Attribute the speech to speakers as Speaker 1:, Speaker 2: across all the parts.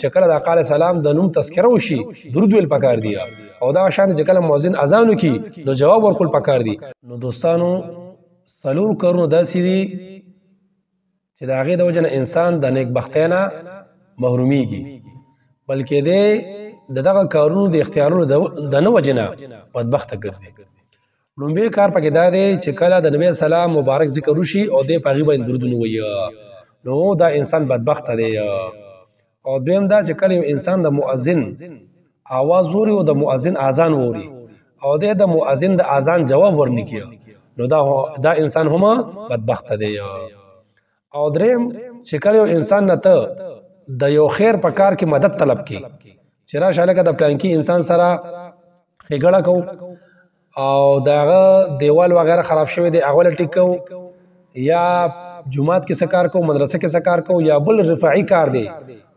Speaker 1: چې کله د آقا علیه السلام د نوم تذکره وشي درود ویل پکار دی، او دا شان چې کله مؤذن اذان وکړي نو جواب ورکول پکار دی. نو دوستانو څلور کارونه داسې دي چې د هغې د وجې نه انسان د نیکبختۍ نه محرومیږي، بلکې دی د دغه کارونو د اختیارونو د نه وجې نه بدبخته ګرځي. لومبی کار پکې دا دی چې کله د نبی سلام مبارک ذکر وشي او دی په هغې باندې درودونه وایي نو دا انسان بدبخته دی. او دویم دا چې کله یو انسان د مؤذن آواز ووري او د مؤذن اذان ووري او دی د مؤذن د اذان جواب ورنکړي نو دا انسان هم بدبخته دی. او دریم چې کله یو انسان نه ته د یو خیر په کار کې مدد طلب کړي چې راشه لکه د پلانکي انسان سره ښېګړه کوو او د هغه دیوال وغیره خراب شوی دی هغه له ټیک کوو، یا جومات کې څه کار کوو، مدرسه کې څه کار کوو، یا بل رفاعي کار دی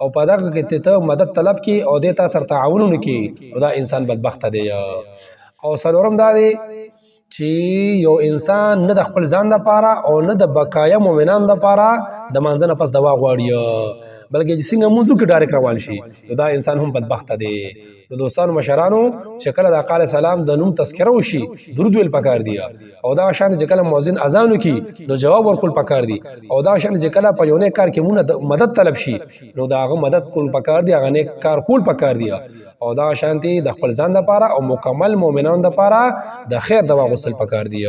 Speaker 1: او په دغه کې ته مدد طلب کړي او دی تا سره تعاون ونه کړي نو دا انسان بدبخته دی. او څلورم دا دی چې یو انسان نه د خپل ځان دپاره او نه د بقایا مؤمنانو دپاره د مانځه نه پس دوا غواړي، بلکې چې څنګه مونځ وکړي ډایرکټ روان شي نو دا انسان هم بدبخته دی. نو دوستانو مشرانو چې کله د آقا علیه السلام د نوم تذکره وشي درود ویل پکار دی، او دا شان چې کله مؤذن اذان وکړي نو جواب ورکول پکار دی، او دا شان چې کله په یو نیک کار کې مونږ مدد طلب شي نو د هغه مدد کول پکار دی، هغه نیک کار کول پکار دی، او دا شان دی د خپل ځان دپاره او مکمل مؤمنانو دپاره د خیر دوا غوښتل پکار دی.